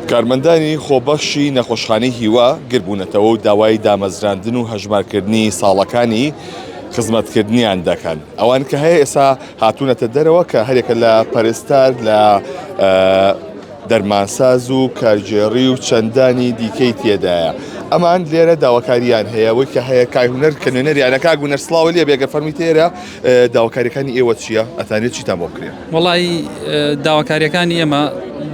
کارمەندانی خۆبەخشی نەخۆشخانەی هیوا گربوونەتەوە و داوای دامەزراندن و هەژمارکردنی ساڵەکانی خزمەتکردنیان دەکەن. ئەوان کە هەیە ئێستا هاتوونەتە دەرەوە کە هەرێکە لە پەرستار لە دەرمانساز و کارگێڕی و چەندانی دیکەی تێدایە. ئەمان لێرە داواکاریان هەیە وەی کە هەیە کاک هونەر کە نوێنەریانە کاک هونەر سڵاو لێ بێ گەر فەرمی تێرە داواکاریەکانی ئێوە چییە ئەتانێت چیتان بۆ بکرێ؟ وەڵی داواکاریەکانی ئێمە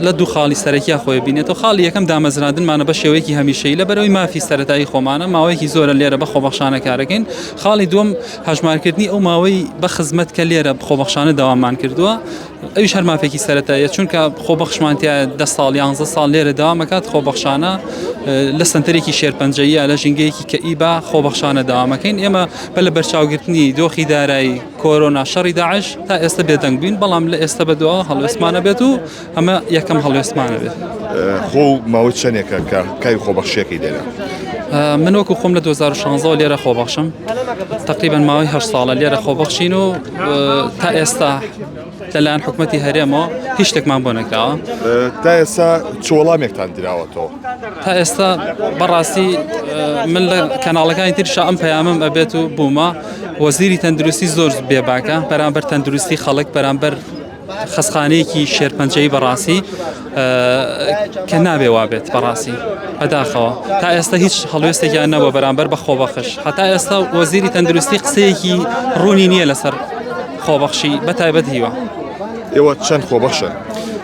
لە دوو خاڵی سەرەکیا خۆی بینێتەوە خاڵی یەکەم دامەزراندنمانە بە شێوەیەکی هەمیشەی لە بەرەوەی مافی سەتایی خۆمانە ماوەیەکی زۆرە لێرە بە خۆبەخشانە کارەکەین خاڵی دووەم هەژمارکردنی ئەو ماوەی بە خزمەت کە لێرە خۆبەخشانە داوامان کردووە ئەویش هەر مافێکی سەرەتاییە چونکە خۆبەخشمان تیا دە ساڵ یانزە ساڵ لێرە داوام ئەکات خۆبەخشانە لە سەنتەرێکی شێرپەنجەیە لە ژینگەیەکی کە ئیبا خۆبەخشانە داوامەکەین ئێمە بە لە بەرچاوگرتنی دۆخی دارایی کۆرۆنا شەڕی داعش تا ئێستا بێدەنگ بووین بەڵام لە ئێستا بە دوا هەڵوێستمانە بێت و ئەمە یەکەم هەڵوێستمانە بێت. خۆ ماوەی چەندێکە کە کاری خۆبەخشیەکەی لێرە؟ من وەکو خۆم لە 2016 لێرە خۆبەخشم تقریبا ماوەی هە ساڵە لێرە خۆبەخشین و تا ئێستا لەلایەن حکومەتی هەرێمەوە هیچ شتێکمان بۆ نەکراوە. تا ئێستا چ وەڵامێکتان دراوەتەوە؟ تا ئێستا بەڕاستی من لە کەناڵەکانی تریشا ئەم پەیامەم ئەبێت و بوومە وەزیری تەندروستی زۆر بێباکە بەرامبەر تەندروستی خەڵک بەرامبەر خەستخانەیەکی شێرپەنجەیی بەڕاستی کە نابێ وابێت بەڕاستی بەداخەوە تا ئێستا هیچ هەڵوێستێکیان نەبووە بەرامبەر بە خۆبەخش هەتا ئێستا وەزیری تەندروستی قسەیەکی ڕوونی نییە لەسەر خۆبەخشی بە تایبەت هیوا. ئێوە چەند خۆبەخشن؟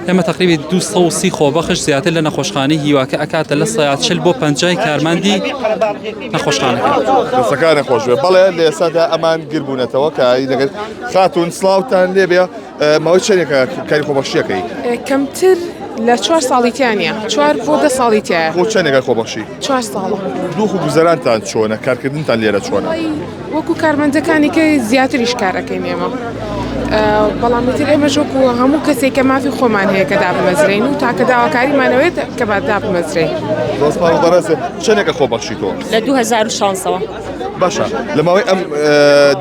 ئێمە تقریبی 230 خۆبەخش زیاتر لە نەخۆشخانەی هیواکە ئەکاتە لە سەیا 40 بۆ 50 کارمەندی نەخۆشخانەکە. دەستەکانە خۆش بێ بەڵێ لە ئێستادا ئەمان گربوونەتەوە کە لەگەر خاتوون سڵاوتان لێبێ ماوەی چەندێکە کاری خۆبەخشیەکەی؟ کەمتر لە چوار ساڵی تیا نییە چوار بۆ دە ساڵی تایە. بۆ چەندێکە خۆبەخشی؟ چوار ساڵە. دۆخ و گوزەرانتان چۆنە؟ کارکردنتان لێرە چۆنە؟ وەکو کارمەندەکانی کە زیاتریش کارەکەین ئێمە بەڵام ئیتر ئێمەش وەکو هەموو کەسێک کە مافی خۆمان هەیە کە دابمەزرێین و تاکە داواکاریمانەوێت کە با دابمەزرێین. زۆر سپاس بەڕێز چەندێکە خۆبەخشی تۆ؟ لە 2016ەوە. باشە لە ماوەی ئەم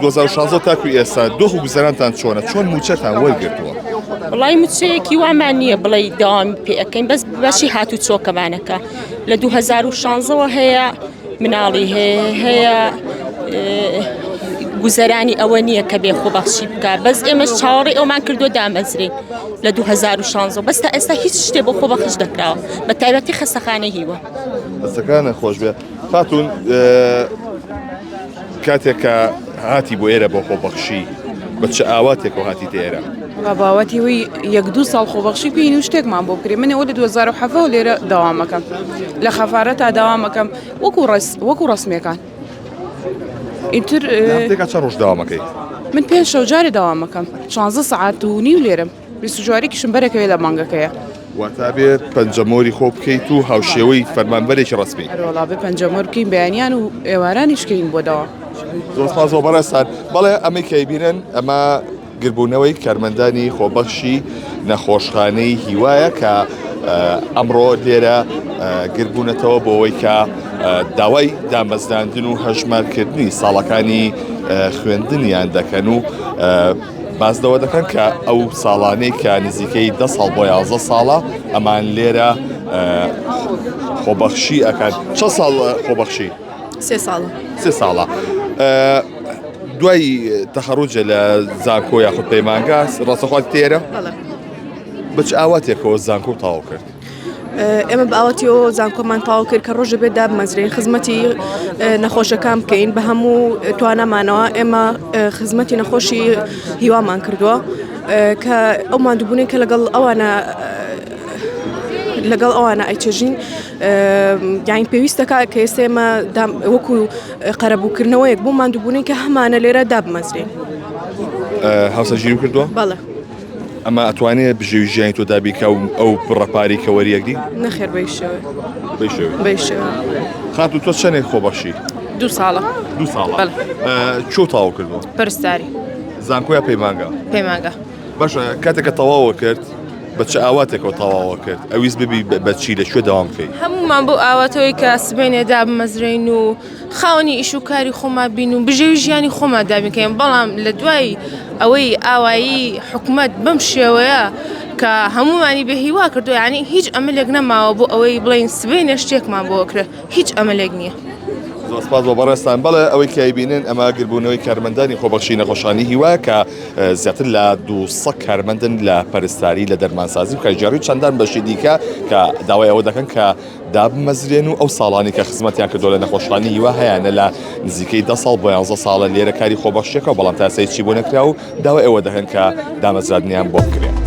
2016 تاکو ئێستا دۆخ و گوزەرانتان چۆنە چۆن موچەتان وەرگرتووە؟ وڵی موچەیەکی وامان نییە بڵێ داوام پێ ئەەکەین بەس بەشی هاتوو چۆکەمانەکە لە 2016ەوە هەیە مناڵی هەیە هەیە گوزەرانی ئەوە نییە کە بێ خۆبەخشی بکە بەس ئێمەش چاوەڕێ ئەومان کردو دامەزرین لە 2016 بەس تا ئێستا هیچ شتێ بۆ خۆبەخش دەکراوە بە تایبەتی خەستەخانەی هیوە دەستەکانە خۆش بێ خاتون کاتێک کە هاتی بۆ ئێرە بۆ خۆبەخشی بە چ ئاواتێکەوە هاتیتە ئێرە؟ بە باوەتی وی یەک دوو ساڵ خۆبەخشی بکەین و شتێکمان بۆ بکرێ من ئەوە لە 2007 لێرە داوامەکەم لە خەفارە تا داوامەکەم وەکو ڕەس وەکو ڕسمیەکان ئیتر هەفتێکا چەند ڕۆژ داوامەکەی؟ من پێنج شەو جارێ داوامەکەم 16 سەعات و نیو لێرم 24 کیشم بەرەکەوێ لە مانگەکەیە. واتە ئەبێ پەنجەمۆری خۆ بکەیت و هاوشێوەی فەرمانبەرێکی ڕەسمی. ئەرەوەڵا بێ پەنجەمۆر بکەین بەیانیان و ئێوارانیش کەین بۆ دەوام. زۆر سپاس بۆ بەڕێزتان. بەڵێ ئەمەی کە ئەیبینن ئەمە گربوونەوەی کارمەندانی خۆبەخشی نەخۆشخانەی هیوایە کە ئەمڕۆ لێرە گربوونەتەوە بۆ ئەوەی کە داوای دامەزراندن و هەژمارکردنی ساڵەکانی خوێندنیان دەکەن و باس لەوە دەکەن کە ئەو ساڵانەی کە نزیکەی دە ساڵ بۆ یازدە ساڵە ئەمان لێرە خۆبەخشی ئەکەن چە ساڵ خۆبەخشی؟ سێ ساڵە. سێ ساڵە. دوای تەخەڕوجە لە زانکۆ یاخود پەیمانگا ڕاستەخوات تێرە؟ بە چ ئاواتێکەوە زانکۆ تەواو کرد؟ ئێمە بە ئاواتی ئەوە زانکۆمان تەواو کرد کە ڕۆژە بێت دابمەزرێین خزمەتی نەخۆشەکان بکەین بە هەموو توانامانەوە ئێمە خزمەتی نەخۆشی هیوامان کردووە کە ئەو ماندووبوونەی کە لەگەڵ ئەوانە لەگەڵ ئەوانە ئەیچێژین یاین پێویستەکە کە ئێستا ئێمە وەکو قەرەبووکردنەوەیەک بۆ ماندووبوونی کە هەمانە لێرە دابمەزرێن. هاوسەرگیری کردووە؟ بەڵێ. ئەمە ئەتوانێ بژێوی ژیانی تۆ دابین کا و ئەو بڕە پارەی کە وەریەگری؟ نەخێر بەی شێوەیە. بەی شێوەیە. بەی شێوەیە. خاتوو تۆ چەندێک خۆبەخشی؟ دوو ساڵە. دوو ساڵە. بەڵێ. کوێ تەواو کردووە؟ پەرستاری. زانکۆ یا پەیمانگا؟ پەیمانگا. باشە کاتێک کە تەواوە کرد بە چ ئاواتێکەوە تەواوە کرد ئەویست ببی بە چی لە کوێ دەوام بکەی؟ هەموومان بەو ئاواتەوەی کە سبەینێ دابمەزرێین و خاوەنی ئیش و کاری خۆمان بین و بژێوی ژیانی خۆمان دابین کەین بەڵام لە دوای ئەوەی ئاوایی حکومەت بەم شێوەیە. کە هەموومانی بێ هیوا کردووە یانی هیچ ئەمەلێک نەماوە بۆ ئەوەی بڵێین سبەینێ شتێکمان بۆ ئەکرێ هیچ ئەمەلێک نییە. زۆر سپاس بۆ بەڕێزتان. بەڵێ ئەوەی کە ئەیبینن ئەمە گربوونەوەی کارمەندانی خۆبەخشی نەخۆشخانەی هیوا کە زیاتر لە 200 کارمەندن لە پەرستاری لە دەرمانسازی و کارگێڕی و چەندان بەشی دیکە کە داوای ئەوە دەکەن کە دابمەزرێن و ئەو ساڵانی کە خزمەتیان کردووە لە نەخۆشخانەی هیوا هەیانە لە نزیکەی دە ساڵ بۆ یانزە ساڵە لێرە کاری خۆبەخشیەکە بەڵام تا ئێستا هیچی بۆ نەکرا و داوای ئەوە دەکەن کە دامەزراندنیان بۆ بکرێت.